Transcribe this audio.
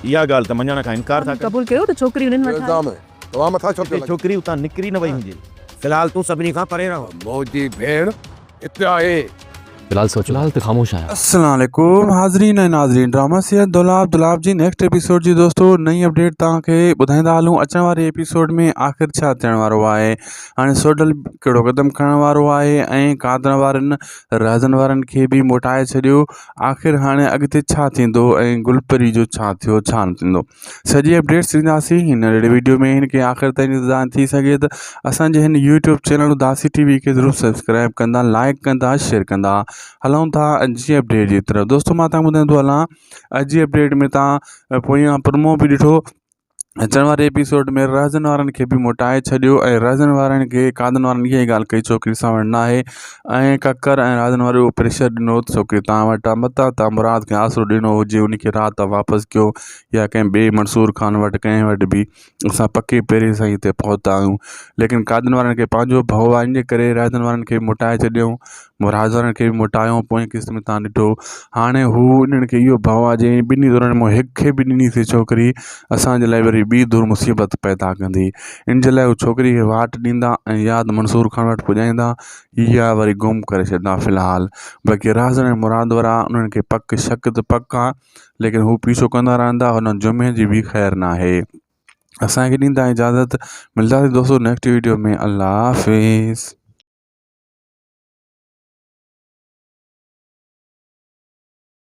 اها ڳالهه ته مڃڻ کان انڪار ٿا ڪن. قبول ڪيو ته ڇوڪري انهن وٽ آهي. الزام توهان مٿان ڇو پيو هتي لڳي؟ ڇوڪري اتان نڪري نه وئي هجي. في الحال تون سڀني کان پري رهه. منهنجي ڀيڻ هتي آهي. في الحال سوچ. في الحال ته خاموش آهيان. السلام عليڪم حاضرين ۽ ناظرين ڊراما سيريل دولاب دولاب جي نيڪسٽ ايپيسوڊ جي دوستو نئين اپڊيٽ توهان کي ٻڌائيندا هلون اچڻ واري ايپيسوڊ ۾ آخر ڇا ٿيڻ وارو آهي هاڻي سوڍل ڪهڙو قدم کڻڻ وارو آهي ۽ قادر وارن رهزن وارن کي به موٽائي ڇڏيو آخر هاڻي اڳتي ڇا ٿيندو ۽ گل پري جو ڇا ٿيو ڇا نه ٿيندو سڄي اپڊيٽس ڏينداسين هن ننڍڙي ويڊيو ۾ هن کي آخر تائين ڏسندا ٿي سگهي ته اسانجي هن يوٽيوب چينل اداسي ٽي وي کي ضرور سبسڪرائب ڪندا لائڪ ڪندا شيئر ڪندا هلون ٿا اڄ جي اپڊيٽ جي طرف دوستو مان تان ٻڌائيندو هلان اڄ جي اپڊيٽ ۾ تان پويان پرومو به ڏٺو اچڻ واري ايپيسوڊ ۾ رهزن وارن کي به موٽائي ڇڏيو ۽ رهزن وارن کي قادن وارن اها ئي ڳالهه ڪئي ڇوڪري اسان وٽ ناهي ۽ ڪڪر ۽ رهزن واري اهو پريشر ڏنو ته ڇوڪري توهان وٽ آهي متان توهان مراد کي آسرو ڏنو هجي ان کي رات واپس ڪيو يا ڪنهن ٻئي منصور خان وٽ ڪنهن وٽ به اسان پڪي پيري سان هتي پهتا آهيون ليڪن قادن وارن کي پنهنجو ڀؤ آهي ان جي ڪري رهزن وارن کي موٽائي ڇڏيائون مراد وارن کي به موٽايو پوئين قسط ۾ تان ڏٺو هاڻي هو انهن کي اهو ڀؤ آهي جي ٻنهي ڌرين مان هڪ کي به ڏنيسي ڇوڪري اسان جي لاء وري ٻي ڌر مصيبت پيدا ڪندي ان جي لاء هو ڇوڪري کي واٽ ڏيندا ۽ يا ته منصور خان وٽ پڄائيندا يا وري گم ڪري ڇڏيندا في الحال باقي رازن ۽ مراد وارا انهن کي پڪ شڪ ته پڪ آهي ليڪن هو پيڇو ڪندا رهندا هن جمعي جي به خير ناهي اسان کي ڏيندا اجازت ملنداسين دوستو نيڪسٽ ويڊيو ۾ الله حافظ.